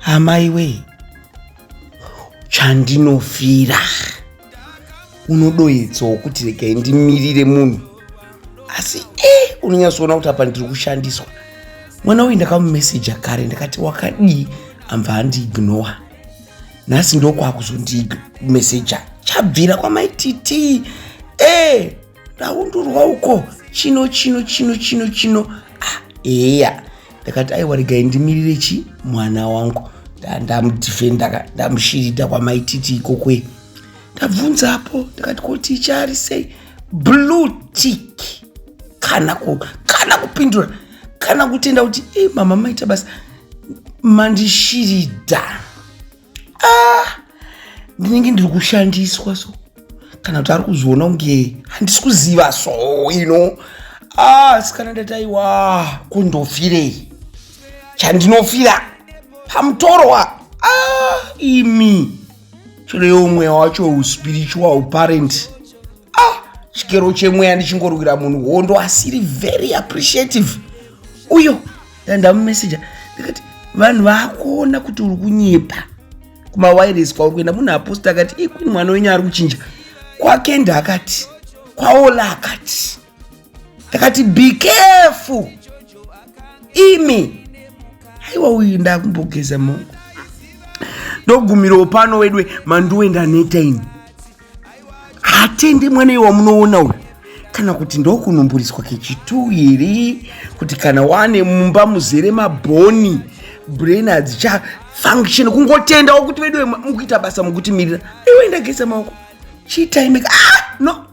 Amai wee, chandinofira unodoedzawo kuti regai ndimirire munhu, asi unonyatsoona kuti apa ndiri kushandiswa. Mwana uyu ndakamumeseja kare, ndakati wakadii, ambva andiignowa. Nhasi ndokwakuzondimeseja chabvira kwamaititi ndaundurwa uko chino chino chino chino chino. Ah, eya, ndakati aiwa, regai ndimirire chi mwana wangu. Ndamudhifenda, ndamushirida kwamaititi ikokwe. Ndabvunzapo, ndakati kuti ichari sei, blue tick, kana kupindura kana kutenda kuti e mama, maita basa mandishirida. Ah, ndinenge ndiri kushandiswa so, kana kuti ari kuzviona kunge handisi kuziva so ino. Ah, sikana, ndati aiwa, kundofirei chandinofira pamutorwa? Ah, imi chero mweya wacho, spiritual parent. Ah, chikero chemweya, ndichingorwira munhu hondo asiri very appreciative uyo. Ndamumeseja, ndikati vanhu vakuona kuti uri kunyepa kumawireless kwauri kuenda. Munhu aposta akati, "Ikwini, mwana wenyu ari kuchinja kwakenda," akati kwaola, akati. Ndakati be careful imi. Aiwa, uyu ndakumbogeza maoko, ndogumirawo pano wedwe. Manduwe, ndaneta ini. Hatende mwana iwe wamunoona uyu, kana kuti ndokunumburiswa kechitu here, kuti kana wane mumba muzere mabhoni, brain hadzicha function, kungotendawo kuti veduwe mukuita basa mukutimirira. Iwe, ndageza maoko, chiitaimeka. Ah, no.